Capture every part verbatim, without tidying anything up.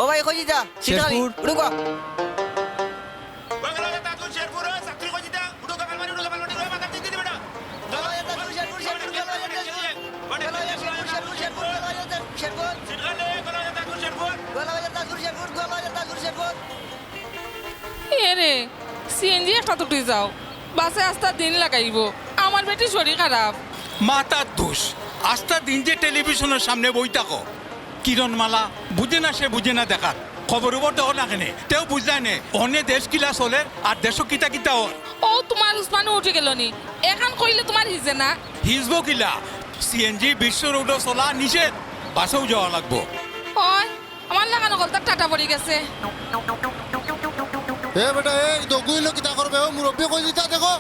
ও ভাই, কই যিতা? সিট খালি। শেরপুর। উঠো গো। এরে, সিএনজি একটা তুটি যাও, বাসে আস্তা দিন লাগাইবো। আমার বেটি শরীর খারাপ। মাতার দোষ, আস্তা দিন যে টেলিভিশনের সামনে বই থাকো। কিরণমালা, বুঝে না সে বুঝে না দেখার। খবর উবর দেখো না কেনে? তেউ বুঝলায় নে, অনে দেশ কিলা চলের আর দেশো কিতা কিতা অর। ও, তুমার উসমানও উঠি গেল নি? এখান কইলে তুমার হিজে না? হিজবো কিলা? সিএনজি বিশ্ব রোডো চলা নিষেধ, বাসেও যাওয়া লাগবো। ওই, আমার লাগানো গলতার টাটা পড়ি গেছে। এ বেটা, এই দগুইলো কিতা করবে? ও মুরব্বি কই যিতা দেখো।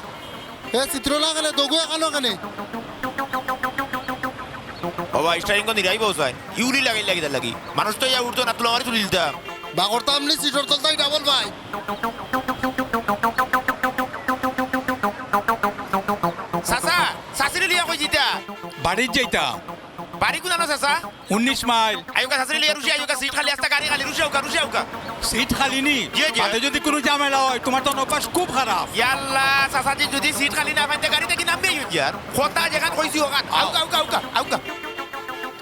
এ চিত্র লাগালে দগু এখানো কেনে? বাবা, স্টারিং কোন দিরাই বসায়? ইউলি লাগাই লাগি তার লাগি। মানুষ তো ইয়া উঠতো না, তুলা মারি তুলি দিতাম। বাগরতা আমনি সিটর তলতাই ডাবল ভাই। চাচা, চাচিরে লিয়া কই যিতা? বাড়িত যাইতাম। বাড়ি কুনানো চাচা? উনিশ মাইল। আইউকা চাচিরে লিয়া রুশি আইউকা, সিট খালি আস্তা, গাড়ি খালি, রুশি আউকা, রুশি আউকা। সিট খালি নি? জি, জি। বাদে যদি কুনু ঝামেলা অয়, তুমার তো অভ্যাস খুব খারাপ। ইয়াল্লা, চাচাজি যদি সিট খালি না পাইতে গাড়ি থাকি নামবেই অইন যার। কথা যেখান কইছি ওখান। আউকা, আউকা, আউকা, আউকা।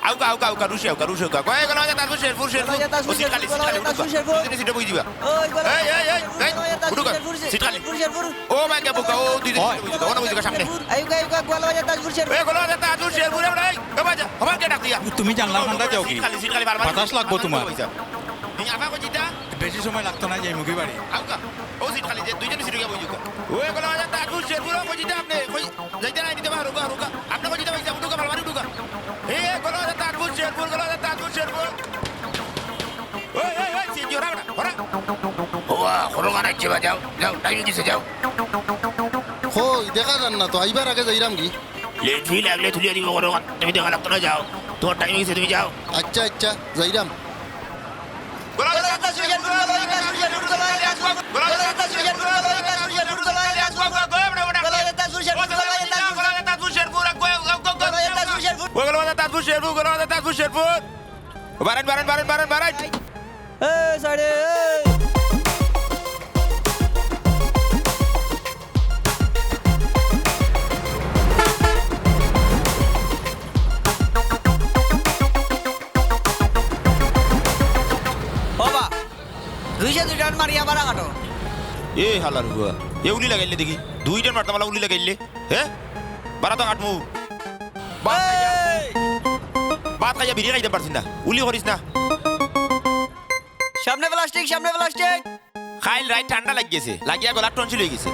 আউকা, আউকা, আউকা, রুশি আউকা, রুশি আউকা। কই গেল যে তাজপুর, শেরপুর, শেরপুর। ও সিট খালি, সিট খালি, উঠুকা। দুইজনে সিটে বই দিবা। এই, এই, এই, এই, উঠুকা। সিট খালি। ও মাই গড, বুকা, ও দুইজনে সিটে বই দিবা। ওনা বই দিবা সামনে। আইউকা, আইউকা, গোয়ালবাজার তাজপুর, শেরপুর। এই গোয়ালবাজার তাজপুর, শেরপুর, এই, এই, ও বাজা, হবার কে ডাক দিয়া? তুমি জানলা ঠান্ডা যাও কি? সিট খালি, সিট খালি, বারবার। বাতাস লাগবো তুমার। এই আফা কই যিতা? বেশি সময় লাগতো না, যাইমুগি বাড়ি। আউকা। ও সিট খালি, যে দুইজনে সিটে গিয়া বই দিবা। ওই গোয়ালবাজার তাজপুর, শেরপুর, ও কই যিতা আপনে? কই যাইতা নাই, নিতে পারো, রুকা, রুকা। আপনে কই যিতা ভাই, উঠুকা, ভালমারি উঠুকা। এ, এ, গোয়ালবাজার তাজপুর, শেরপুর, গোয়ালবাজার তাজপুর, শেরপুর। ওই, ওই, ওই, সিএনজি ওরা, ওরা, ওরা। ওয়া, হরো গান আইছে বা, যাও, যাও, টাইম গেছে, যাও। কই, দেখা যার না তো, আইবার আগে যাইরাম কি? লেট ফি লাগলে তুলিয়া দিব, হরো গান, তুমি দেখা লাগতো না, যাও। তুমার টাইম গেছে, তুমি যাও। আচ্ছা, আচ্ছা, যাইরাম। বারেন, বারেন, বারেন, বারেন, বারেন। এ, সাইডে, এ। ও বা, দুইশো দুইটার মারি আবার আগাটো। এ হালার হুয়া, এ উলি লাগাইলে দেখি, দুইটার মারতাম আলা উলি লাগাইলে, হে? বারা তো কাটমু। ভাত খাইয়া, এই! ভাত খাইয়া বিড়ি খাইতাম পারছি না, উলি করিস না। সামনে প্লাস্টিক, সামনে প্লাস্টিক। খাইল রাইত ঠান্ডা লাগি গেছে, লাগিয়া গলা টনসিল অই গেছে।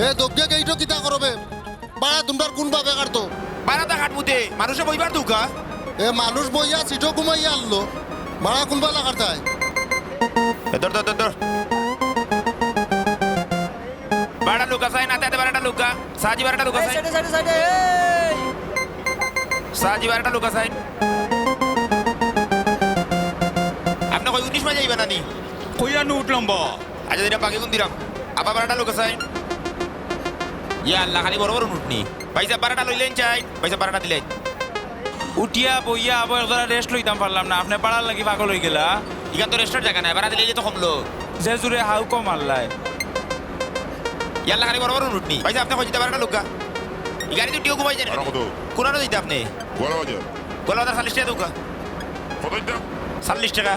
এ দগ্গে গেইটো কিতা করবে? বাড়া তুমরার কুন বাপে কাটতো? বাড়া তা কাটমুতে, মানুষে বইবার দৌকা। এ মানুষ বইয়া সিটো ঘুমাইয়া আনলো। বাড়া কুন বালা কাটতায়? এ ধর, ধর, ধর, ধর। বারোটা লোক আছে, না, তাতে বারোটা লোক। সাজি বারোটা লোক এই, আছে। সাইডে, সাইডে, সাইডে, এই। সাজি বারোটা লোক আছে। আপনে কই উনিশ মাইল যাইবা না নি? কইয়া নু উঠলাম বা। আচ্ছা, এটা বাকি কোন দিলাম? আবার বারোটা লোক আছে। ইয়া আল্লাহ, খালি বড় বড় নোট নি। ভাই সাহেব, বারোটা লইলেন চাই। ভাই সাহেব, বারোটা দিলেন। উঠিয়া বইয়া আবার এক জাগা রেস্ট লইতাম পারলাম না, আপনে বাড়ার লাগি পাগল অই গেলা। ইখান তো রেস্টর জাগা নায়, বাড়া দিলে তো কমলো। যে জুরে হাউ কম আল্লায়। ইয়াল্লা খালি বড় বড় নোট নি। ভাই সাহেব, আপনে কই যিতা বারোটা লোক গা? ই গাড়ি তো টিও ঘুমাই যায় না। বারো কত? কোনানো যিতা আপনে? গোয়ালা বাজার। গোয়ালা বাজার চল্লিশ টাকা দৌকা। কত দিতাম? চল্লিশ টাকা।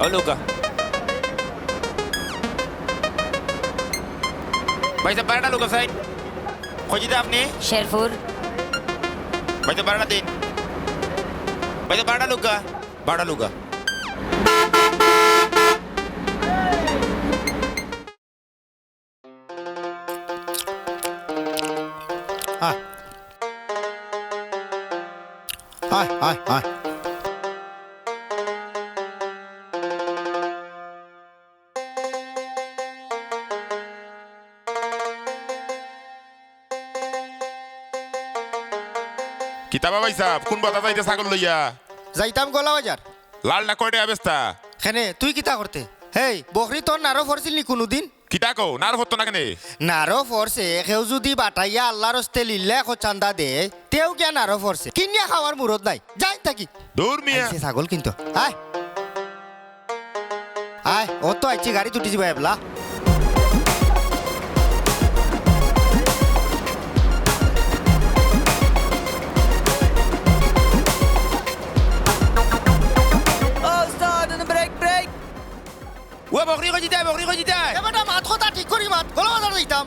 ও লোকা। ভাই সাহেব, বারোটা লোক আছে। কই যিতা আপনে? শেরপুর। ভাই সাহেব, বারোটা দিন। ভাই সাহেব, বারোটা লোক। বারোটা লোক। আয়। আয়, আয়, আয়। কিতা বা ভাই সাহেব, কোন বাতা যাইতে ছাগল লইয়া? যাইতাম গোয়ালা বাজার। লাল না কয়টা আবেস্তা? কেনে, তুই কিতা করতে? এই, বকরি তোর নারো পড়ছিল নি কুনুদিন? কিতা কও, নারো পড়তো না কেনে? নারো পড়ছে, কেউ যুদি বাটাইয়া আল্লার হস্তে লিল্লায় কো চান্দা দে, তেউ গিয়া নারো পড়ছে। কিনিয়া খাওয়ার মুরত নাই, যাইন থাকি। দূর মিয়া। আইছে ছাগল কিন্তু। আয়। আয়, অত আইছি, গাড়িত উঠি যিবা এবলা। ও উস্তাদ, এনে ব্রেক, ব্রেক। ও বকরি কই যিতায়, বকরি কই যিতায়? এ বেটা, মাত কথা ঠিক করি মাত, কলাবাজার যাইতাম।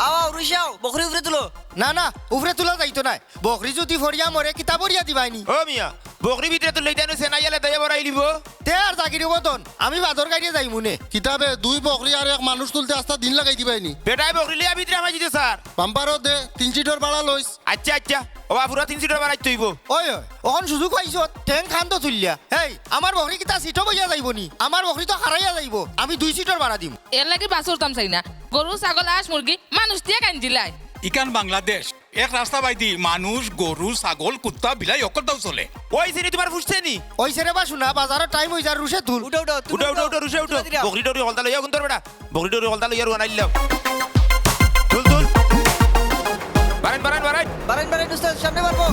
আও, আও, রুশাও, বকরি উপরে তুলো। না, না, উপরে তুলা যাইতো নায়। বকরি যুদি ফড়িয়া মরে, কিতা বরিয়া দিবায়নি? ও মিয়া, বকরি ভিতরে তুললে ইতায় নু সেনাইয়া লেদাইয়া বরাইলিবো। তে আর জাগির বদন, আমি বাদর গাড়িয়ে যাইমুনে। কিতাবে দুই বকরি আর এক মানুষ তুলতে আস্তা দিন লাগাই দিবায়নি। বেটায় বকরি লইয়া ভিতরে হামাই দিতো স্যার। বাম্পারও দে, তিন সিটর ভাড়া লইস। আইচ্ছা, আইচ্ছা। ও বাফুরা তিন সিটর ভাড়া দিতে অইবো। ওই, ওই, অখন সুযোগ পাইছত, ঠেং খান তো তুলিয়া। হেই, আমার বকরি কিতা সিটো বইয়া যাইবো নি? আমার বকরি তো খাড়াইয়া যাইবো। আমি দুই সিটর ভাড়া দিমু। এরলাগি বাসো উঠতাম চাই না। গরু, ছাগল, হাঁস, মুরগি মানুষ দিয়া কাইন্দিলায়। ইখান বাংলাদেশ। এক রাস্তা বাইদি মানুষ, গরু, ছাগল, কুত্তা, বিলাই অকলতাও চলে। ওই সিনি তুমার ফুসছে নি? ওই সেরে বা শুনা, বাজারর টাইম অই যার, রুশে তুল। উঠো, উঠো, তুমি উঠো, উঠো, উঠো। উঠো, রুশে উঠো। তুলে দিলাম। বকরি টকরি হকলতা লইয়া গুন্তর বেটা। বকরি টকরি হকলতা লইয়া রওনা দিলাম। তুল, তুল। বাড়াইন, বাড়াইন, বাড়াইন। বাড়াইন, বাড়াইন, উস্তাদ, সামনে বাড়বো।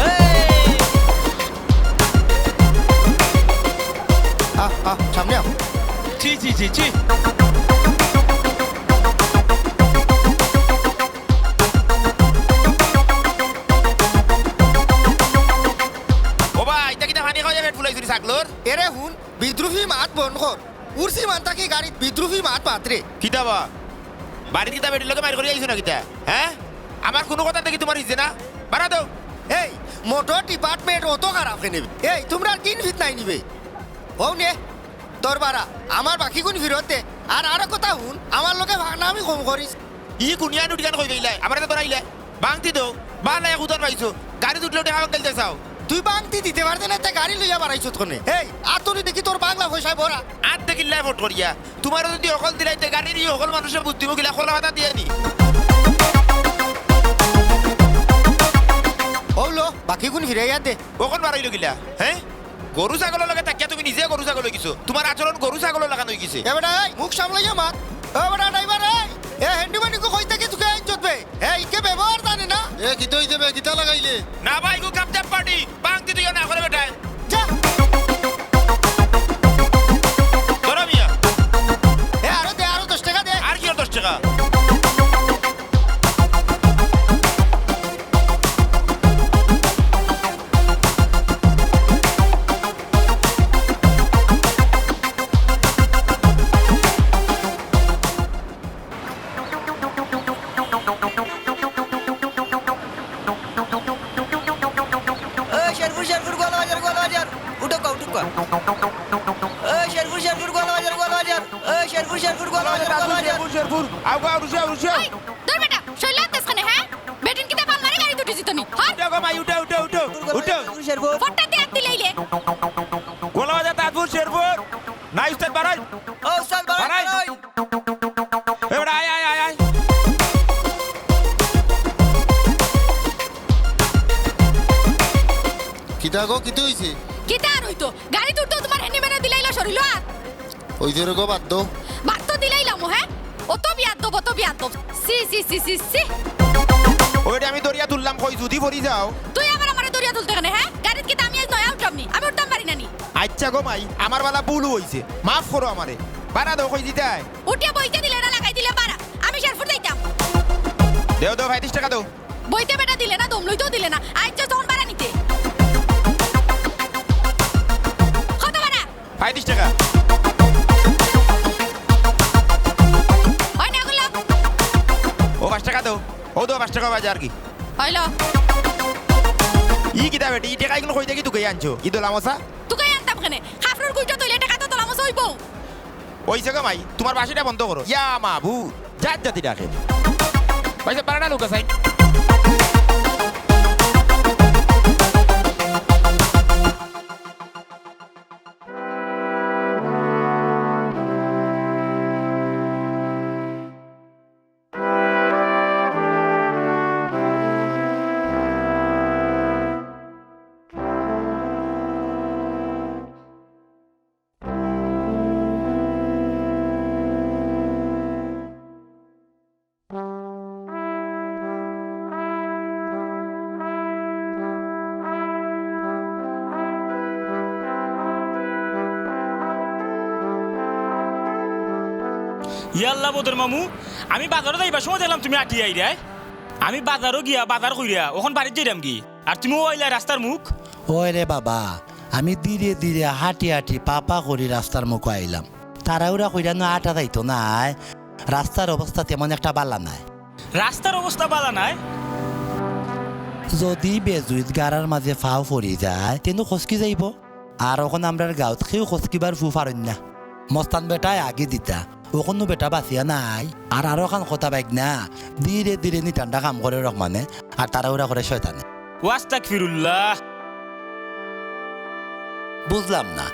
এই! আহ, আহ, সামনে আও। ছি, ছি, ছি, ছি। ও ভাই, ইতা কিতা পানি খাওয়াইয়া পেট ফুলাইছো নি ছাগলর? এরে হুন, বিদ্রোহী মাত বন্ধ কর। উঠছি মান থাকি গাড়িত বিদ্রোহী মাত মাতরে। কিতা বা? বাড়িত কিতা বেটির লগে মাইর করি আইছো না কিতা? হে? আমার কুনু কথা দেখি তুমার ইজে না? বাড়া দেও। এই, মোটর ডিপার্টমেন্ট অত খারাপ কেনে? এই, তুমরার কিন ফিত নাই নিবে? হউ নে, তোর বাড়া, আমার বাকিগুন ফিরত দে। আর আরো কথা হুন, আমার লগে ফাকনামি কম করিস। ই কুনিয়া নুটিখান কই দিলায়, আমারে তো ধরাইলায়। বাংতি দেও, বালা এক উদান পাইছো। গাড়িত উঠলে উঠে হাওয়া গেলতে চাও। তুই বাংতি দিতে পারতে না, তে গাড়ি লইয়া বাড়াইছত কনে? এই, আর তুই দেখি তোর বাংলা পয়সায় ভরা। আর দেখিল্লায় ফট করিয়া। তুমারে যুদি হকল দিলাই, তে গাড়ির ই হকল মানুষর বুদ্ধি মুখিলা খোলা পাতা দিয়া নি। হউ লো, বাকিগুন ফিরাইয়া দে। অখন বাড়াইলো কিলা, হে? গরু ছাগলর লগে থাকিয়া তুমি নিজে গরু ছাগল অইগেছো। তুমার আচরণ গরু ছাগলর লাখান অইগেছে। এ বেটা, এই, মুখ সামলাইয়া মাত। এ বেটা, ড্রাইভার, এই, এ হ্যান্ডিম্যান ইগু কই থাকি তুকে আনছত বে? এ, ইকে ব্যবহার জানে না? এ, কিতা অইছে বে? কিতা লাগাইলে? না ভাই, ইগু কাপচাপ পার্টি। বাংতি দিও না করে বেটায়। যা। ধরো মিয়া। এ, আরো দে, আরো দশ টেকা দে। আর কিওর দশ টেকা? ওই শেরপুর, শেরপুর, গোয়ালাবাজার, গোয়ালাবাজার। উঠো কা, উঠো কা। ওই শেরপুর, শেরপুর, গোয়ালাবাজার, গোয়ালাবাজার। ওই শেরপুর, শেরপুর, গোয়ালাবাজার, গোয়ালাবাজার। শেরপুর, শেরপুর। আও, আও, রুশে, রুশে। এই, দূর বেটা, শৈলা আনতেছ কেনে, হ্যাঁ? বেটিন কিতা পাল মারি গাড়িত উঠি যিতো নি, হ্যাঁ? উঠো গো মাই, উঠো, উঠো, উঠো, উঠো। শেরপুর। ফটটা তে আত দিলাইলে। গোয়ালাবাজার, তাজপুর, শেরপুর। না, উস্তাদ, বাড়াই। ও, উস্তাদ, বাড়াই, বাড়াই। বাড়াই। এ বেটা, আয়, আয়, আয়, আয়। কিতা গো, কিতা অইছে? কিতা আর অইতো? গাড়িত উঠতেউ তুমার হ্যান্ডিম্যানে দিলাইলো শরীলো আত। অইছে রে গো, বাদ দেও। বাদ তো দিলাইলাম, হে? অত বিয়াদ্দব, অত বিয়াদ্দব। ছি, ছি, ছি, ছি, ছি। ওইটা আমি দরিয়া তুললাম, কই যুদি পড়ি যাও। তুই আবার আমারে দরিয়া তুলতে কেনে, হে? গাড়িত কিতা আমি আইজ নয়া উঠলাম নি? আমি উঠতাম পারি না নি? আইচ্ছা গো মাই, আমার বালা ভুল অইছে, মাফ করো আমারে। বাড়া দেও, কই যিতায়? উঠিয়া বইতে দিলে না, লাগাই দিলে বাড়া। আমি শেরপুর যাইতাম। দেও, দেও, পঁয়ত্রিশ টেকা দেও। বইতে বেটা দিলে না, দম লইতেও দিলে না। আইচ্ছা, তখন বাড়া নিতে। কত বাড়া? পঁয়ত্রিশ টেকা। অয় না, অগুলো। ও পাঁচ টেকা দেও। ও দেও, পাঁচ টেকা বাজে আর কি। অইলো। ই কিতা বেটি, ই টেকা ইগুন কই থাকি তুকাই আনছো? ই দলা মশা? তুকাই আনতাম কেনে? খাফরুর গুইটো তইলে টেকা তো দলা মশা অইবো। অইছে গো মাই, তুমার বাঁশিটা বন্ধ করো। ইয়া মাবুদ, জাত জাতি ডাকে। ভাই সাহেব, বাড়াটা লোক আছে। ইয়াল্লা বদর মামু, আমি বাজারো যাইবার সময় দেখলাম তুমি আটিয়া আইরায়। আমি বাজারো গিয়া বাজার করিয়া অখন বাড়িত যাইরাম গি, আর তুমি অউ আইলায় রাস্তার মুখ। ওই রে বাবা, আমি ধীরে ধীরে হাঁটি হাঁটি পা পা করি রাস্তার মুখো আইলাম। তাড়াহুড়া করিয়া নু আটা যাইতো নায়, রাস্তার অবস্থা তেমন একটা বালা নায়। রাস্তার অবস্থা বালা নায়? যদি বেজুইত গাড়ার মাঝে ফাও পড়ি যায়, তেনু খসকি যাইবো। আর অখন আমরার গাউত কেউ খসকিবার ফু ফারইন না। মস্তান বেটায় আগে দিতা, অখনও বেটা বাঁচিয়া নাই। আর আরো খান কথা বাইক না, ধীরে ধীরে নিটান্ডা কাম করে রহমানে, আর তাড়াহুড়া করে শয়তানে। ওয়াস্তাগফিরুল্লাহ। বুঝলাম না,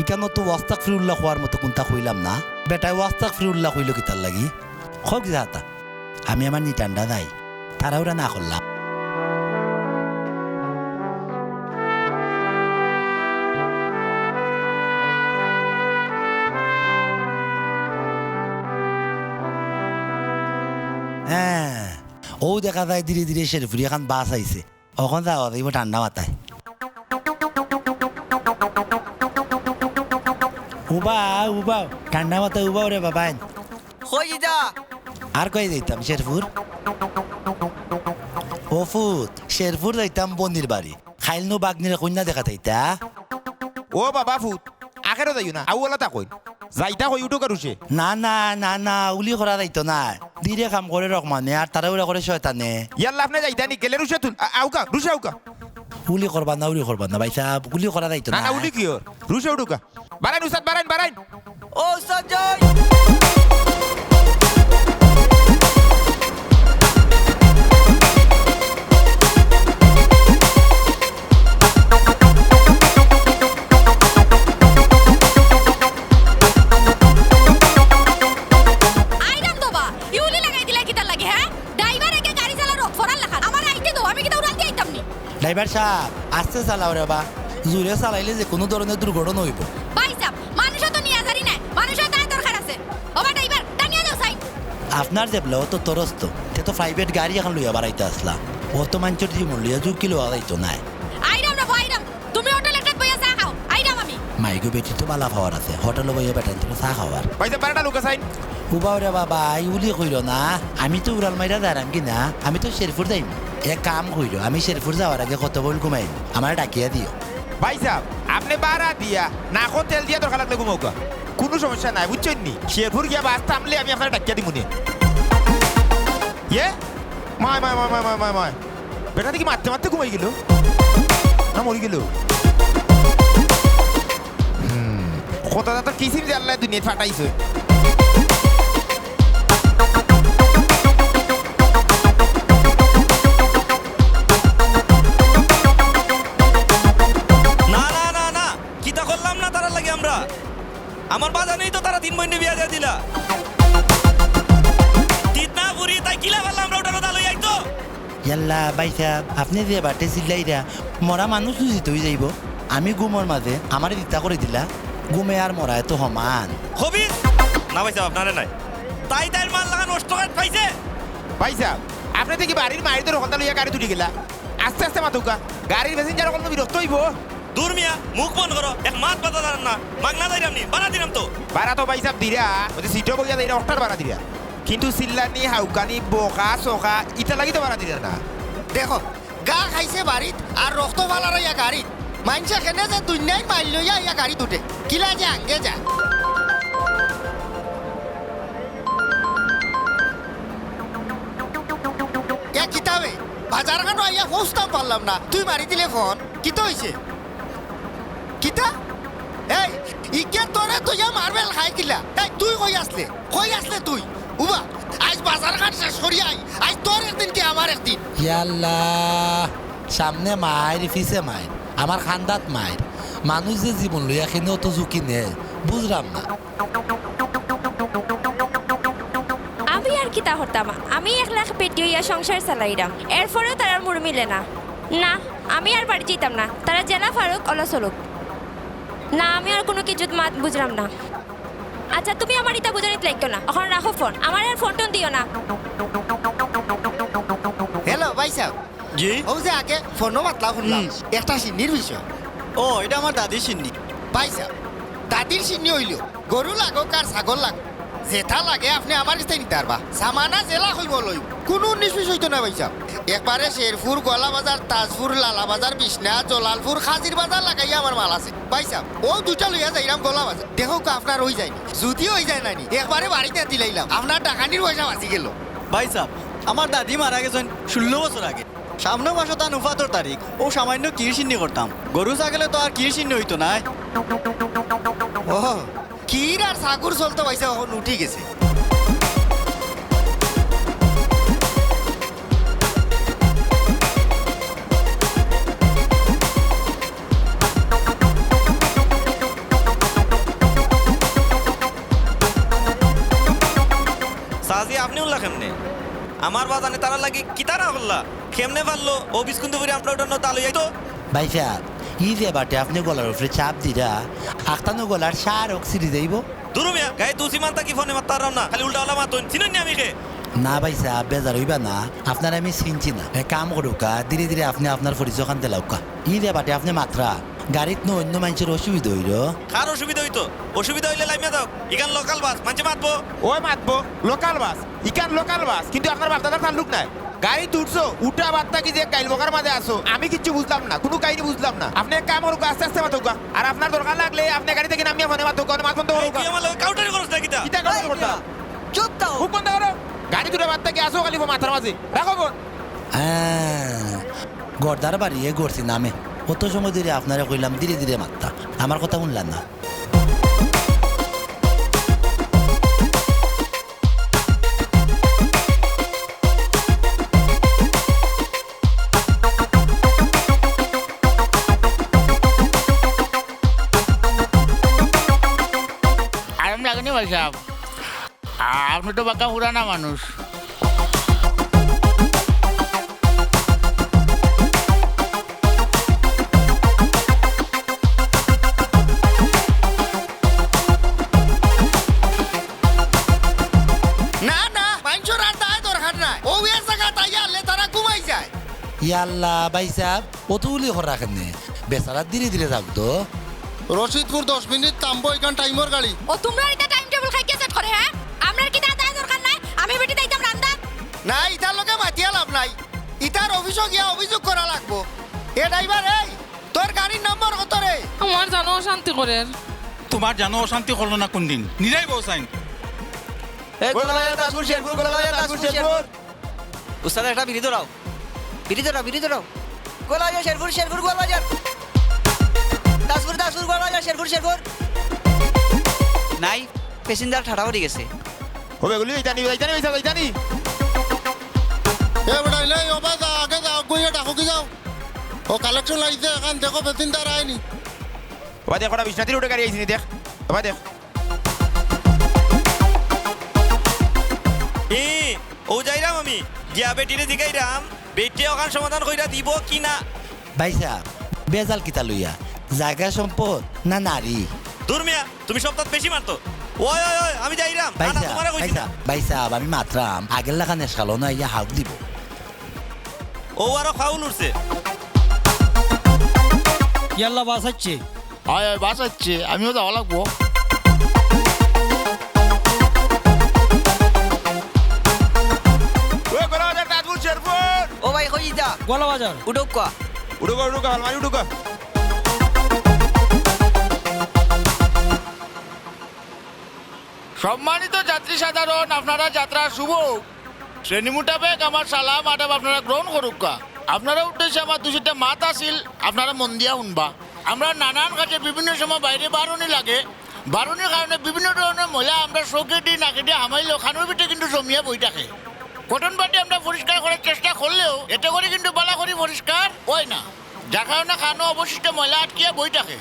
ইখানো তো ওয়াস্তাগফিরুল্লাহ কওয়ার মতো কুন্তা কইলাম না। বেটায় ওয়াস্তাগফিরুল্লাহ কইলো কিতার লাগি? কও কিতা তা? আমি আমার নিটান্ডা যাই, তাড়াহুড়া না করলাম। হ্যাঁ, অউ দেখা যায় ধীরে ধীরে শেরপুরি এখান বাস আইছে। অখন যাওয়া যাইবো ঠান্ডা মাথায়। উবাও, উবাও, ঠান্ডা মাথায় উবাও রে বাবাইন। কই যা? আর কই যাইতাম, শেরপুর? ও ফুত, শেরপুর যাইতাম বনির বাড়ি। খাইলনু বাগনিরে কইন্যা দেখাত আইতা। ও বাবা ফুত, আখেরো যাইও না, আউওয়ালা তা কইন। যাইতা কই উঠুকা রুশে। না, না, না, না, উলি করা যাইতো না। ধীরে কাম করে রহমানে, আর তাড়াহুড়া করে শয়তানে। ইয়াল্লা, আপনে যাইতা নি, গেলে রুশে তুল। আ-, আউকা, রুশে আউকা। উলি করবা না, উলি করবা না, ভাইসাব, উলি করা যাইতো না। না, না, উলি কিওর? রুশে উঠুকা। বারাইন উস্তাদ, বারাইন, বারাইন। ও উস্তাদ যাই। আইরাম তো বা, ইউলি লাগাই দিলা কিতার লাগি, হ্যাঁ? ড্রাইভার একে গাড়ি চালা রথ ফরার লাখান। আমারে আইতে দেও, আমি কিতা উড়াল দি আইতাম নি? ড্রাইভার সাব, আস্তে চালাও রে বা। জুরে চালাইলে যে কুনু ধরনের দুর্ঘটনা অইবো। ভাইসাব, মানুষও তো নিয়া যারি নায়, মানুষও তার দরকার আছে। ও বা ড্রাইভার, টানিয়া দেও সাইড। আপনার যেবলা অত তরস্ত, তে তো প্রাইভেট গাড়ি এখান লইয়া বারাইতা আছলা। অত মানষর জীবন লইয়া ঝুঁকি লওয়া যাইতো নায়। আইরাম রে বা, আইরাম। তুমি হোটেল একটাত বইয়া চা খাও, আইরাম আমি। মাইগো বেটি তো বালা পাওয়ার আছে, হোটেলো বইয়া বেটাইন্তরে চা খাওয়ার। ভাইসাব, বারাটা লুকা সাইন। উবাও রে বাবা, ইউলি কইরো না। আমি তো উড়াল মাইরা যাইরাম কি না, আমি তো শেরপুর যাইমু। এক কাম কইরো, আমি শেরপুর যাওয়ার আগে কত বইল ঘুমাইমু, আমারে ডাকিয়া দিও। ভাইসাব, আপনে বারা দিয়া, নাকো তেল দিয়া দরকার লাগলে ঘুমাউকা। কুনু সমস্যা নাই, বুঝছইন নি? শেরপুর গিয়া বাস থামলে আমি আপনারে ডাকিয়া দিমুনে। ইয়ে? মায়, মায়, মায়। বেটা দেখি মাততে মাততে ঘুমাই গেল। না, মরি গেল। হুম, কত দাতা কিসিম যে আল্লায় দুনিয়াত ফাটাইছে। না, না, না, না, কিতা করলাম না তারার লাগি আমরা? আমার বাজানেই তো তারা তিন বইনে বিয়া দিয়া দিলা। তিত না পুরি তাই কিলা পারলাম আমরা ওটারও দাল হইয়া আইতো। ইয়াল্লা, ভাইসাব, আপনে যে বাটে চিল্লাইরা, মরা মানুষ তো জিতই যাইবো। আমি ঘুমর মাঝে আমারে দিতা করি দিলা, ঘুমে আর মরায় তো সমান। খবিস! না ভাইসাব, আপনারে নায়। তাই তাইর মাল লাগান নষ্ট করে পাইছে। ভাইসাব, আপনে দেখি বাড়ির মাইর ধরে হলতা লইয়া গাড়ি তুলি গেলা। আস্তে আস্তে মাতুকা, গাড়ির প্যাসেঞ্জার অকল বিরক্ত অইবো। দূর মিয়া, মুখ বন্ধ করো, এক মাত মাতা জানার না। মাগনা যাইরাম নি, বাড়া দিরাম তো। বাড়া তো ভাইসাব দিরা, ওই যে সিটো বইয়া যাইরা, অকটার বাড়া দিরা। কিন্তু চিল্লানি, হাউকানি, বকা, সকা, ইতা লাগি তো বাড়া দিরা না। দেখো, গা খাইছে বাড়িত, আর রক্ত ফালার ইয়া গাড়িত। মাইনষে কেনে যে দুনিয়ার মাইল লইয়া ইয়া গাড়িত উঠে। কিলা যে আঙ্গে যা। এ কিতা বে, বাজার খানো আইয়া পৌঁছতাম পারলাম না, তুই মারি দিলে ফোন, কিতা অইছে? কিতা? এই, ইগে তোরে তো ইয়া মারবেল খাই কিলা? এই, তুই কই আছলে? কই আছলে তুই? উবা, আইজ বাজার খান শেষ করি আই, আইজ তোর একদিন কি আমার একদিন। ইয়াল্লা, সামনে মাইর, পিছে মাইর, আমার খান্দাত মাইর। মানুষ যে জীবন লইয়া কেনে অত ঝুঁকি নে, বুঝলাম না। আমি আর কিতা করতাম? আমি একলা পেটি হইয়া সংসার চালাইরাম, এরপরেও তারার মুড় মিলে না। না, আমি আর বাড়ি যাইতাম না, তারা যেলা পারুক অলা চলুক। না, আমি আর কুনু কিচ্ছুত মাত বুঝলাম না। আচ্ছা, তুমি আমার ইতা বুঝানিত লাগিও না, অখন রাখো ফোন, আমার আর ফোন টোন দিও না। হ্যালো ভাইসাব, জি? অউ যে আগে ফোনো মাতলা হুনলাম, হুম। একটা শিন্নির বিষয়। ও, ইটা আমার দাদির শিন্নি। ভাইসাব, দাদির শিন্নি অইলো, গরু লাগউক আর ছাগল লাগউক, যেটা লাগে আপনে আমার গেছ থাকি নিতা পারবা। সামানা যেলা কইমু লইমু। কুনু উনিশ বিশ অইতো নায় ভাইসাব। একবারে শেরপুর, গোয়ালাবাজার, তাজপুর, লালাবাজার, বিছনা, জলালপুর, খাজির বাজার লাগাইয়া আমার মাল আছে। ভাইসাব, অউ দুইটা লইয়া যাইরাম গোয়ালাবাজার। দেখউক্কা আপনার অই যায়নি। যুদি অই যায় নানি, একবারে বাড়িত দিলাইলাম। আপনার ডাকানির পয়সা বাঁচি গেলো। ভাইসাব, আমার দাদি মারা গেছইন ষোলো বছর আগে। সামনর মাসো তান উফাতর তারিখ, অউ সামাইন্য কির শিন্নি করতাম। গরু ছাগলে তো আর কির শিন্নি অইতো নায়। ও, কির আর ছাগুর চল তো ভাইসাব অখন উঠি গেছে। চাচি, আপনে উল্লা কেমনে? আমার বাজানে তারার লাগি কিতা না করলা? কেমনে পারলো অউ বিস্কুন্দপুরি আমরার উঠানো তাল অইয়া আইতো? ভাইসাব, ই যে বাটে আপনে গলার উপরে চাপ দিরা, আখতানো গলার সার অক ছিড়ি যাইবো। দুরু মিয়া, গায়ে তুসি মান থাকি ফোনে মাততাম পাররাম না, খালি উল্টা-পাল্টা মাতইন। চিনইন নি আমি কে? না ভাইসাব, বেজার অইবা না, আপনারে আমি চিনছি না। এক কাম করউক্কা, ধীরে ধীরে আপনে আপনার পরিচয়খান দিলাউক্কা। ই যে বাটে আপনে মাতরা, গাড়িত নু অইন্য মাইনষর অসুবিধা অইলো। কার অসুবিধা অইতো? অসুবিধা অইলে লামিয়া যাউক। ইখান local bus, মাইনষে মাতবো। অয় মাতবো, local bus। ইখান local bus, কিন্তু আপনার বাপ-দাদার তাল্লুক নায়। গাড়িত উঠছো, উঠা বাদ থাকি যে গাইল বকার মাঝে আছো, আমি কিচ্ছু বুঝলাম না, কুনু কাহিনী বুঝলাম না। আপনে এক কাম করউক্কা, আস্তে আস্তে মাতউক্কা। আর আপনার দরকার লাগলে আপনে গাড়ি থাকি নামিয়া ফোনে মাতউক্কা, অনে মাত বন্ধ করউক্কা। তুই আমার লগে কাউটারি করস না কিতা? কিতা কাউটারি করতাম? চুপ থাকো। মুখ বন্ধ করো। গাড়িত উঠা বাদ থাকি আছো খালি মাথার মাঝে। রাখো ফোন। হ্যাঁ, গর্দার বাড়িয়ে গড়ছি নামে। অত সময় ধরি আপনারে কইলাম ধীরে ধীরে মাততা, আমার কথা হুনলা না। আরাম লাগেনি ভাইসাব? আ-, আপনে তো বাক্কা পুরানা মানুষ। না, না, মাইনষর আর দায় দরকার নাই। অউ এক জাগাত আইয়া হারলে তারা ঘুমাই যায়। ইয়াল্লা, ভাইসাব, অতগুলি করা কেনে? বেচারা ধীরে ধীরে যাউক তো। রশিদপুর দশ মিনিট থামবো, ইখান টাইমর গাড়ি। ও, তুমরার ইতা time table কাই কে set করে, হ্যাঁ? আমরার কিতা দায় দরকার নাই? আমি বেটি যাইতাম রান্দাত। না, ইতার লগে মাতিয়া লাভ নাই। ইতার অফিসো গিয়া অভিযোগ করা লাগবো। এ driver, এই, তোর গাড়ির নম্বর কত রে? আমার জানো অশান্তি করের। তুমার জানো অশান্তি করলো না কুনদিন? নিরাই বউ সাইন। এ, গোলাবাজার, তাজপুর, শেরপুর, গোলাবাজার, তাজপুর, শেরপুর। উস্তাদ, একটা বিড়ি ধরাও। বিড়ি ধরাও, বিড়ি ধরাও। গোয়ালবাজার, শেরপুর, শেরপুর, গোয়ালবাজার। তাজপুর, তাজপুর, গোয়ালবাজার, শেরপুর, শেরপুর। নাই, passenger ঠাটা পড়ি গেছে। ও বেগুলি, যাইতানি, যাইতানি, যাইতানি। এ বেটা, ইলাই, ও বা যা, আগে যাও, গিয়া ডাকো কি যাও। ও collection লাগছে, এখন দেখো, passenger আয়নি। ও বা দেখ, ওটা বিশ্বনাথের উঠে গাড়ি আইছে নি, দেখ। ও বা দেখ। ই, অউ যাইরাম আমি। গিয়া বেটিরে জিগাইরাম, বেটিয়ে অখান সমাধান কইরা দিবো কি না? ভাইসাব, বেজাল কিতা লইয়া? জাগা সম্পদ না নারী? দুর মিয়া, তুমি সবতাত বেশি মাতরায়। ওই, ওই, ওই, আমি যাইরাম। না, না, ভাইসাব, তুমারে কইছি না। ভাইসাব, ভাইসাব, আমি মাতরাম, আগের লাখান এসকালো না, ইয়া হাউক দিবো। অউ আরো ফাউল উঠছে। ইয়াল্লা, বাস আইছে। অয়, অয়, বাস আইছে, আমিও যাওয়া লাগবো। ওই, গোলাবাজার, তাজপুর, শেরপুর। ও ভাই, কই ইতা? গোয়ালবাজার। উঠউক্কা। উঠউক্কা, উঠউক্কা, আলমারি উঠউক্কা। সম্মানিত যাত্রী সাধারণ, আপনারার যাত্রা শুভ হোক। শ্রেণী মোতাবেক আমার সালাম আদাব আপনারা গ্রহণ করউক্কা। আপনারার উদ্দেশ্যে আমার দুই চাইরটা মাত আছিল, আপনারা মন দিয়া হুনবা। আমরার নানান কাজে বিভিন্ন সময় বাইরে বারনি লাগে। বারনির কারণে বিভিন্ন ধরনের ময়লা আমরার চউখেদি নাকেদি হামাইলেও খানোর ভিতরে কিন্তু জমিয়া বই থাকে। Cotton bud দি আমরা পরিষ্কার করার চেষ্টা করলেও এতে করি কিন্তু ভালা করি পরিষ্কার অয় না, যার কারণে খানো অবশিষ্ট ময়লা আটকিয়া বই থাকে।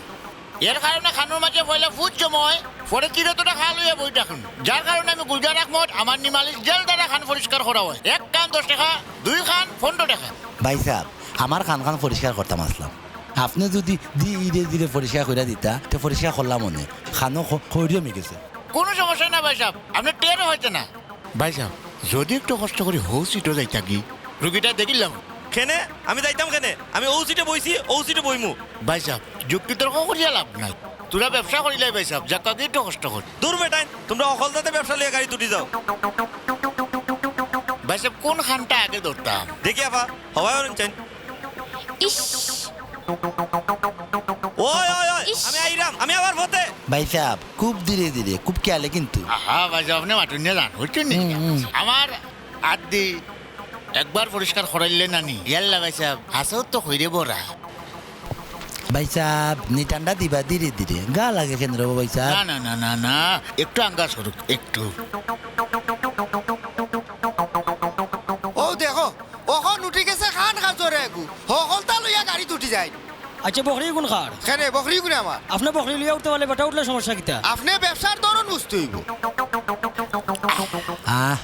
এর কারণে খানোর মাঝে পয়লা ফুট জমা অয়, পরে চিরতরে খাল অইয়া বই থাকইন, যার কারণে আমি গুলজার আহমদ আমার নিমালিশ জেল দ্বারা খান পরিষ্কার করাওয়াই। এক খান দশ টেকা, দুই খান পনরো টেকা। ভাইসাব, আমার খান খান পরিষ্কার করতাম আছলাম, আপনে যুদি ধীরে ধীরে পরিষ্কার করিয়া দিতা, তে পরিষ্কার করলাম অনে। খানো খ-, খৈরিও মি গেছে। কুনু সমস্যা না ভাইসাব, আপনে টেরও পাইতা না। ভাইসাব, যুদি একটু কষ্ট করি হউ সিটো যাইতা গি, রুগীটা দেখিলাম। কেনে? আমি যাইতাম কেনে? আমি অউ সিটো বইছি, অউ সিটো বইমু। ভাইসাব, যুক্তি তর্ক করিয়া লাভ নাই। তোরা ব্যবসা করিলাই ভাইসাব, যাক্কা গিয়ে একটু কষ্ট কর। দূর বেটাইন, তুমরা হকল যাতে ব্যবসা লইয়া গাড়িত উঠি যাও। ভাইসাব, কোন খানটা আগে ধরতাম? দেখি আফা, হবাই অরুণ চাইন। ইস। ওই, ওই, ওই, ইস। আমি আইরাম, আমি আবার ফতে। ভাইসাব, খুব ধীরে ধীরে, খুব খেয়ালে কিন্তু। আহা, ভাইসাব, আপনে মাটুন নিয়া যান, বুঝছইন নি? হুম, হুম। আমার আদি একবার পরিষ্কার করাইলে নানি, ইয়াল্লা ভাইসাব, হাছাউ তো খইরে ভরা। ভাইসাব, নিটান্ডা দিবা ধীরে ধীরে, গা লাগে কেনে রে ভাইসাব? না, না, না, না, না, একটু আঙ্গাজ করুক, একটু। ও দেখো, অখন উঠি গেছে খান খাজরে এগু, হকলতা লইয়া গাড়িত উঠি যায়। আচ্ছা, বকরি গুন কার? কেনে, বকরি গুন আমার। আপনে বকরি লইয়া উঠতে পারলে বেটা উঠলে সমস্যা কিতা? আপনে ব্যবসার ধরন বুঝতে অইবো। আহ,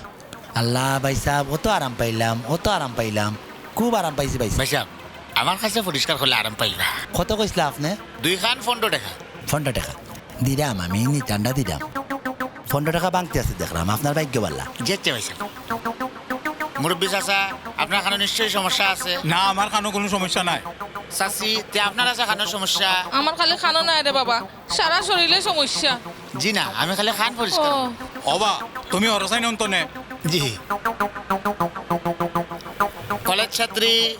আল্লাহ, ভাইসাব, অত আরাম পাইলাম, অত আরাম পাইলাম, খুব আরাম পাইছি ভাইসাব। ভাইসাব, আমার কাছে পরিষ্কার করলে আরাম পাইবা। কত কইছলা আপনে? দুই খান পনরো টেকা। পনরো টেকা দিরাম আমি, নিটান্ডা দিরাম। পনরো টেকা ভাংতি আছে দেখরাম, আপনার ভাগ্য ভালা। জি আচ্ছা ভাইসাব। মুরব্বি চাচা, আপনার খানো নিশ্চয়ই সমস্যা আছে? না, আমার খানো কুনু সমস্যা নাই। চাচি, তে আপনার আছে খানো সমস্যা? আমার খালি খানো নায় রে বাবা, সারা শরীরে সমস্যা। জি না, আমি খালি খান পরিষ্কার। ও। ওবা, তুমি হরসাইন অন্তনে। জি। কলেজ ছাত্রী,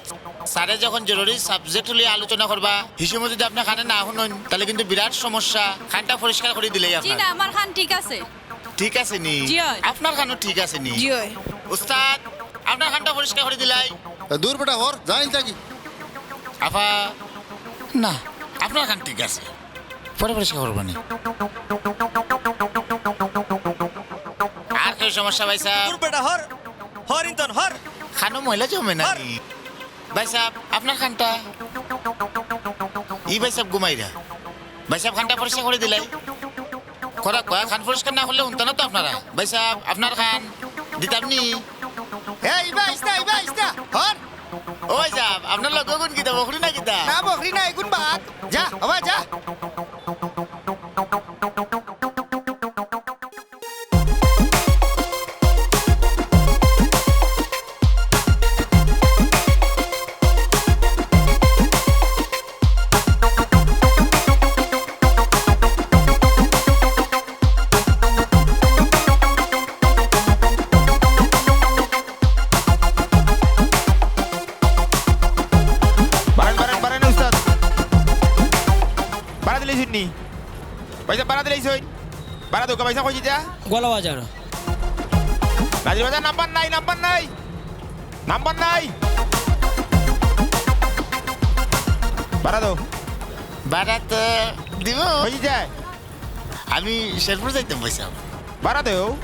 স্যারে যখন জরুরি subject লইয়া আলোচনা করবা, হি সময় যদি আপনে খানে না হুনইন, তাইলে কিন্তু বিরাট সমস্যা। খানটা পরিষ্কার করি দিলাই জি আপনার। না, আমার খান ঠিক আছে। ঠিক আছে নি? জি অয়। আপনার খানও ঠিক আছে নি? জি অয়। উস্তাদ, আপনার খানটা পরিষ্কার করি দিলাই। এ, দূর বেটা, হর, যাইন থাকি। আফা, না, আপনার খান ঠিক আছে। পরে পরিষ্কার করবো নি। আর কেউ সমস্যা ভাইসাব? দূর বেটা, হর, হর ইন্তন, হর। খানো ময়লা জমে না হর। নি? ভাইসাব, আপনার খানটা? ই ভাইসাব ঘুমাইরা। ভাইসাব, খানটা পরিষ্কার করি দিলাই। করা কয়া খান পরিষ্কার না করলে হুনতা না তো আপনারা। ভাইসাব, আপনার খান দিতাম নি? এই, ইবা আইস না, ইবা আইস না। হর। ও ভাইসাব, আপনার লগে গুন কিতা, বকরি না কিতা? না, বকরি না, এগুন বাঘ। যা, বাবা, যা। বাড়ান, বাড়ান, বাড়ান, উস্তাদ। বাড়া দিলে শুননি। ভাইসাব, বাড়া দিলে শুন। বাড়া দোকা, ভাইসাব, কই যেতা? গোয়ালা বাজার। নাজির বাজার নাম্বার নাই, নাম্বার নাই। নাম্বার নাই। বাড়া দেও। বাড়া তো দিমু। কই যায়? আমি শেরপুর যাইতাম ভাইসাব। বাড়া দেও।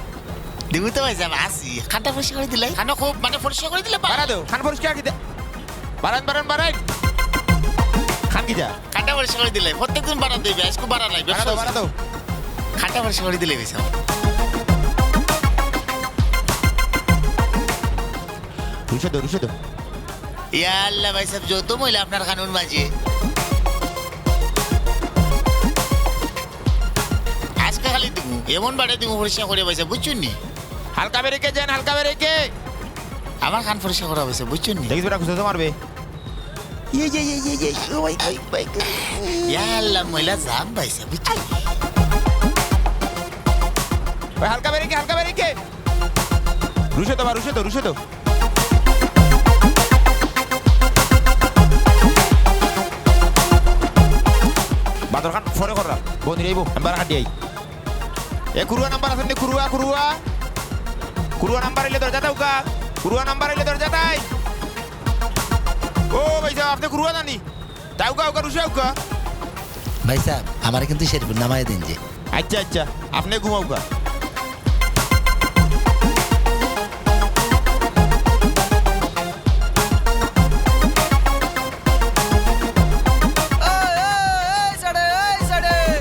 দিমু তো ভাইসাব, আছি। খানটা পরিষ্কার করি দিলাই। খানো খুব, মানে, পরিষ্কার করি দিলে বা- বাড়া দেও। খান পরিষ্কার কিতা? বাড়ান, বাড়ান, বাড়ান। খান কিতা? খানটা পরিষ্কার করি দিলাই। প্রত্যেকদিন বাড়া দিবে, আজকে বাড়া নাই। বাড়া দেও, বাড়া দেও। খানটা পরিষ্কার করি দিলাই ভাইসাব। রুশে দেও, রুশে দেও। ইয়া আল্লাহ ভাইসাব, যত ময়লা আপনার খানোর মাঝে। আজকে খালি দিমু, এমন বাড়ে দিমু পরিষ্কার করি ভাইসাব, বুঝছইন নি? হালকা বেরেকে যান, হালকা বেরেকে। আমার খান পরিষ্কার করা ভাইসাব, বুঝছইন নি? দেখিস বেটা, খুশি তো মারবে। ইয়ে, ইয়ে, ইয়ে, ইয়ে, ইয়ে, ও ভাই, ভাই, ভাই। ইয়া আল্লাহ, ময়লা জাম ভাইসাব, বুঝছইন? ওই হালকা বেরেকে, হালকা বেরেকে। রুশে দেও বা, রুশে দেও, রুশে দেও। বাদর খান পরে কররা। বন্ধু রে, আমি বারা কাটি আই। এ, কুরুয়া নাম্বার আছে নি? কুরুয়া, কুরুয়া। কুরুয়া নাম্বার আইলে দরজা দেউক্কা। কুরুয়া নাম্বার আইলে দরজা দেই। ও ভাইসাব, আপনে কুরুয়া জানি? তাউক্কা, উক্কা, রুশে উক্কা। ভাইসাব, আমারে কিন্তু শেরপুর নামাই দিন যে। আচ্ছা, আচ্ছা, আপনে ঘুমাউক্কা। এই, এই, এই, সাড়ে, এই, সাড়ে।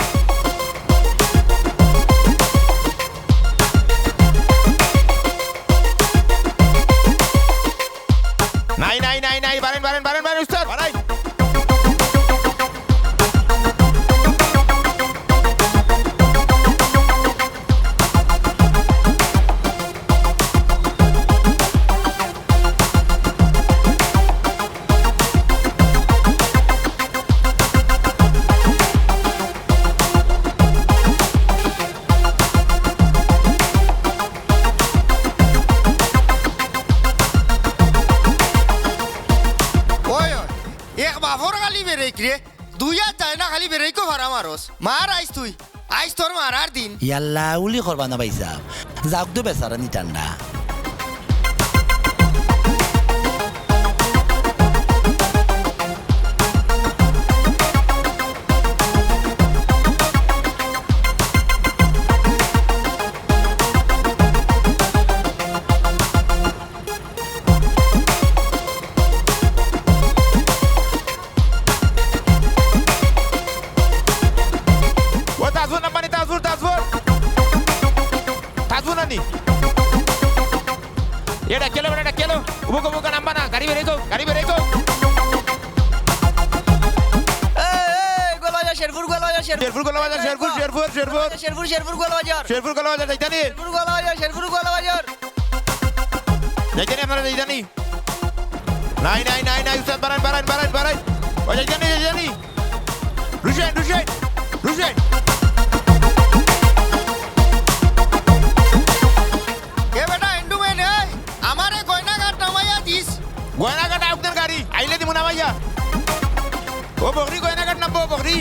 নাই, নাই, নাই, নাই, বারেন, বারেন, বারেন, বারেন, উস্তাদ, বারেন। ব্রেক রে, দুই হাত যায় না, খালি ব্রেকও ফারা মারস। মার আইস তুই, আইস তোর মারার দিন। ইয়াল্লা, উলি করবা না ভাইসাব, যাউক দে বেচারানি ঠান্ডা। ও তাজবুর নাম্বানি, তাজবুর, তাজবুর। তাজবুর নানি। এ ডাকিয়া লো, এ ডাকিয়া লো। উবুক, উবুক নাম্বা না। গাড়ি বেরেকো, গাড়ি বেরেকো। এই, এই, গোয়ালবাজার, শেরপুর, গোয়ালবাজার, শেরপুর। শেরপুর, গোয়ালবাজার, শেরপুর, শেরপুর, শেরপুর। শেরপুর, শেরপুর, গোয়ালবাজার। শেরপুর, গোয়ালবাজার, যাইতানি? শেরপুর, গোয়ালবাজার, শেরপুর, গোয়ালবাজার। যাইতানি আপনারা, যাইতানি? নাই, নাই, নাই, নাই, উস্তাদ, বাড়াইন, বাড়াইন, বাড়াইন, বাড়াইন। ও, যাইতানি, যাইতানি। রুশেন, রুশেন, রুশেন। এ বেটা, এন্ডুমেন, এই, আমারে গয়নাঘাট নামাইয়া দিস। গয়নাঘাট আউকদের গাড়ি, আইলে দিমু নামাইয়া। ও বকরি, গয়নাঘাট নামবো, বকরি।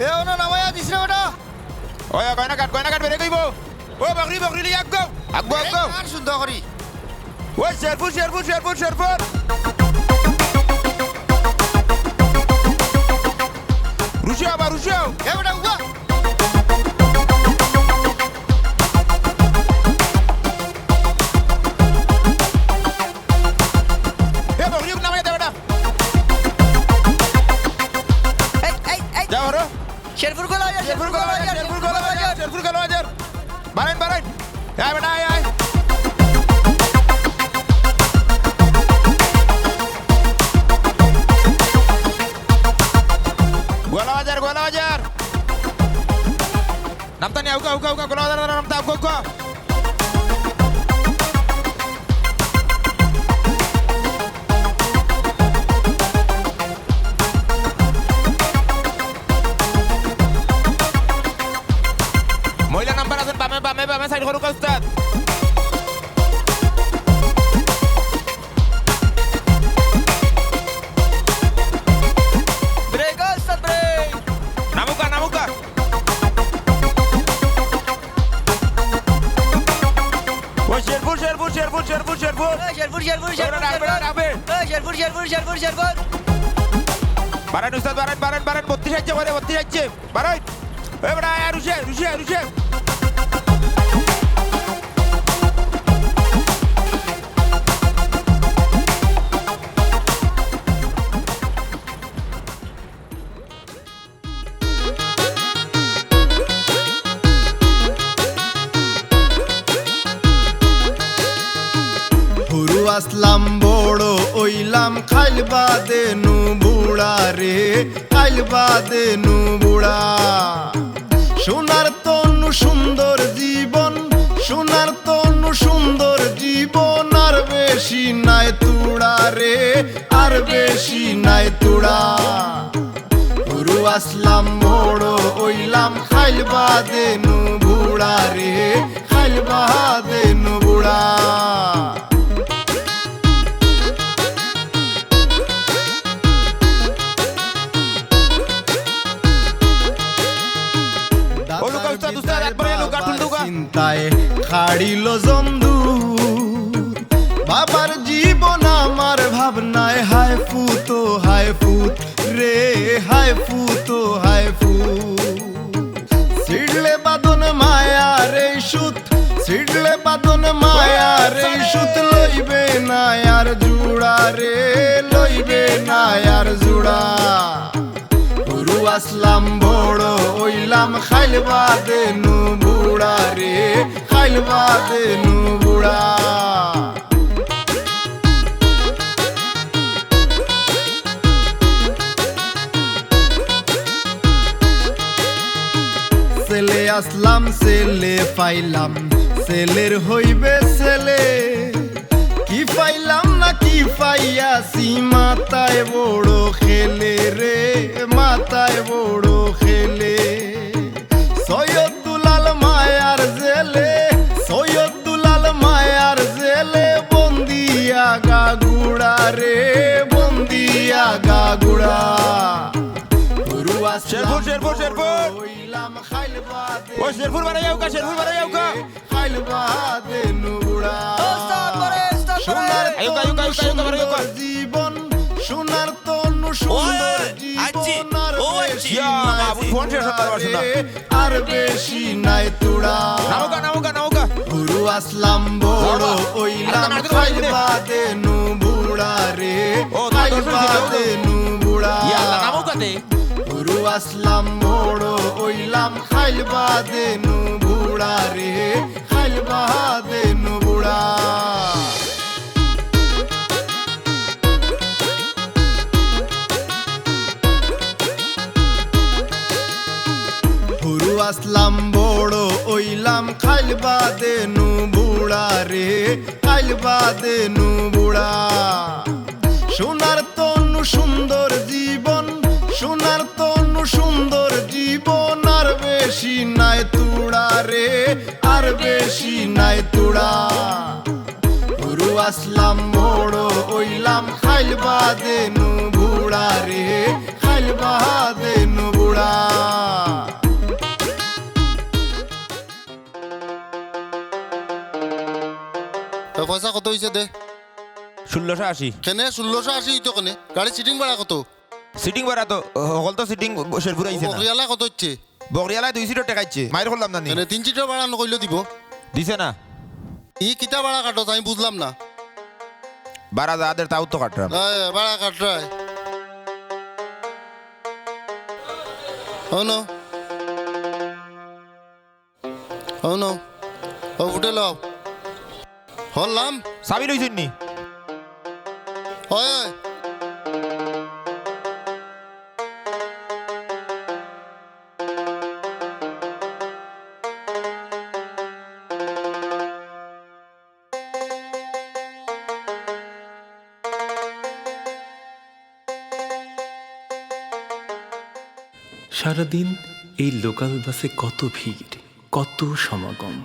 এ, ওনা নামাইয়া দিস রে বেটা। ওই, গয়নাঘাট, গয়নাঘাট বেরেক অইবো। ও, বকরি, বকরি লই আগুয়াও। আগুয়াও, আগুয়াও। আর সুন্দর করি। ওই, শেরপুর, শেরপুর, শেরপুর, শেরপুর। রুশিয়াও আবার, রুশিয়াও। এ বেটা, উবা। এ, বকরি নামাই দে বেটা। এই, এই, এই। যাও, হরো। শেরপুর গোয়ালবাজার, শেরপুর গোয়ালবাজার, শেরপুর গোয়ালবাজার, শেরপুর গোয়ালবাজার। বাড়াইন, বাড়াইন। আয় বেটা, আয়, আয়। গোয়ালবাজার, গোয়ালবাজার। নামতা নি, আউকা, আউকা, আউকা, গোয়ালবাজার, নামতা, আউকা, আউকা। মহিলা নাম্বার আছইন, বামে, বামে, বামে, সাইড করুক, উস্তাদ। ব্রেক, উস্তাদ, ব্রেক। নামুকা, নামুকা। ও শেরপুর, শেরপুর, শেরপুর, শেরপুর, শেরপুর। এই শেরপুর, শেরপুর, শেরপুর, ওরা ডাকবে, শেরপুর। ডাকবে। এই শেরপুর, শেরপুর, শেরপুর, শেরপুর। বাড়াইন উস্তাদ, বাড়াইন, বাড়াইন, বাড়াইন। বত্রিশ আইছে, বাড়াইন, বত্রিশ আইছে। বাড়াইন। এ বেটা, আয়, আয়, রুশে, রুশে, রুশে। হুরু আছলাম বড় অইলাম খাইল বাদে নু বুড়া রে, খাইল বাদে নু বুড়া। সোনার তনু সুন্দর জীবন, সোনার তনু সুন্দর জীবন, আর বেশি নাই তুড়া রে, আর বেশি নাই তুড়া। হুরু আছলাম বড় অইলাম খাইল বাদে নু বুড়া রে, খাইল বাদে নু বুড়া। ও লুকা উস্তাদ, উস্তাদ, একবারে লুকা, টুলটুকা। চিন্তায় খাড়িল জমদু। বাবার জীবন আমার ভাবনায় হায় ফুতো হায় ফুত রে, হায় ফুতো হায় ফুত। ছিড়লে বাঁধন মায়ার এই সুত, ছিড়লে বাঁধন মায়ার এই সুত, লইবে না আর জুড়া রে, লইবে না আর জুড়া। হুরু আছলাম বড় অইলাম খাইল বাদে নু বুড়া রে, খাইল বাদে নু বুড়া। ছেলে আছলাম, ছেলে পাইলাম, ছেলের হইবে ছেলে। কি পাইলাম না কি পাইয়াছি, মাথায় বড় খেলে রে, মাথায় বড় খেলে। সৈয়দ দুলাল মায়ার জেলে, সৈয়দ দুলাল মায়ার জেলে, বন্দিয়া গাগুড়া রে, বন্দিয়া গাগুড়া। হুরু আসলাম শেরপুর, শেরপুর, শেরপুর। হইলাম খাইল বাদে। ও শেরপুর বাড়াই আউকা, শেরপুর বাড়াই আউকা। খাইল বাদে নুবুড়া। সোনার আয়ুকা, আয়ুকা, আয়ুকা, আয়ুকা, আয়ুকা। জীবন, সোনার তনু সুন্দর ওই, জীবন, আচ্ছি। আর ও, বেশি আচ্ছি। ইয়া, নাই বাবু, ফোন শেষ হতে পারবো না। আর বেশি নাই তোড়া। নামুকা, নামুকা, নামুকা। হুরু আসলাম বড়, বড়। অইলাম আরে, খাইল বাদে নুবুড়া রে। ও, খাইল বাদে নুবুড়া। ইয়া, নামুকাতে। হুরু আসলাম বড়, অইলাম খাইল বাদে নুবুড়া রে। খাইল বাদে নুবুড়া। হুরু আসলাম বড়, অইলাম খাইল বাদে নুবুড়া রে, খাইল বাদে নুবুড়া। সোনার তনু সুন্দর জীবন, সোনার তনু সুন্দর জীবন, আর বেশি নাই তোড়া রে, আর বেশি নাই তোড়া। হুরু আসলাম বড়, অইলাম খাইল বাদে নুবুড়া রে, খাইল বাদে নুবুড়া। তো পয়সা কত অইছে দে? ষোলোশো আশি। কেনে ষোলোশো আশি অইতো কেনে? গাড়ি সিটিং ভাড়া কত? সিটিং ভাড়া তো, হকল তো সিটিং শেরপুর আইছে না। বকরিয়ালা কত অইছে? বকরিয়ালায় দুই সিটর টেকাইছে, মাইর করলাম না নি। কেনে তিন সিটর ভাড়া নকইলে দিব? দিছে না। ই কিতা ভাড়া কাটো, আমি বুঝলাম না। ভাড়া যাদের তাও তো কাটরাম। এ, ভাড়া কাটরায়। হনো। হনো। ও, উঠে লও। হরলাম। চাবি লইছইন নি? অয়, অয়। সারাদিন এই লোকাল বাসে কত ভিড়, কত সমাগম,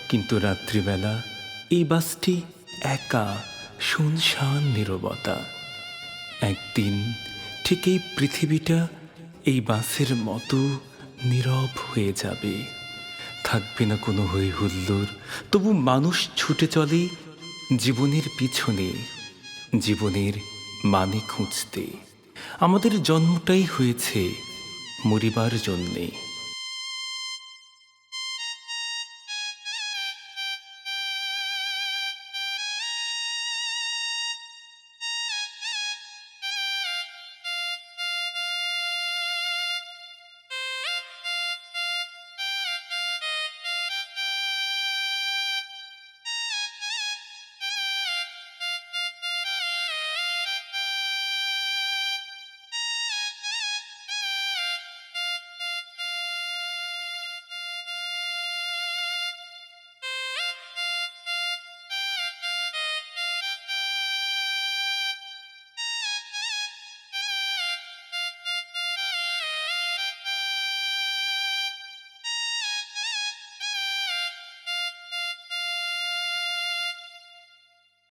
কিন্তু রাত্রিবেলা এই বাসটি একা, শুনশান নীরবতা। একদিন ঠিক এই পৃথিবীটা এই বাসের মতো নীরব হয়ে যাবে। থাকবে না কোনো হই হুল্লোড়, তবু মানুষ ছুটে চলে জীবনের পিছনে, জীবনের মানে খুঁজতে। আমাদের জন্মটাই হয়েছে মরিবার জন্যে।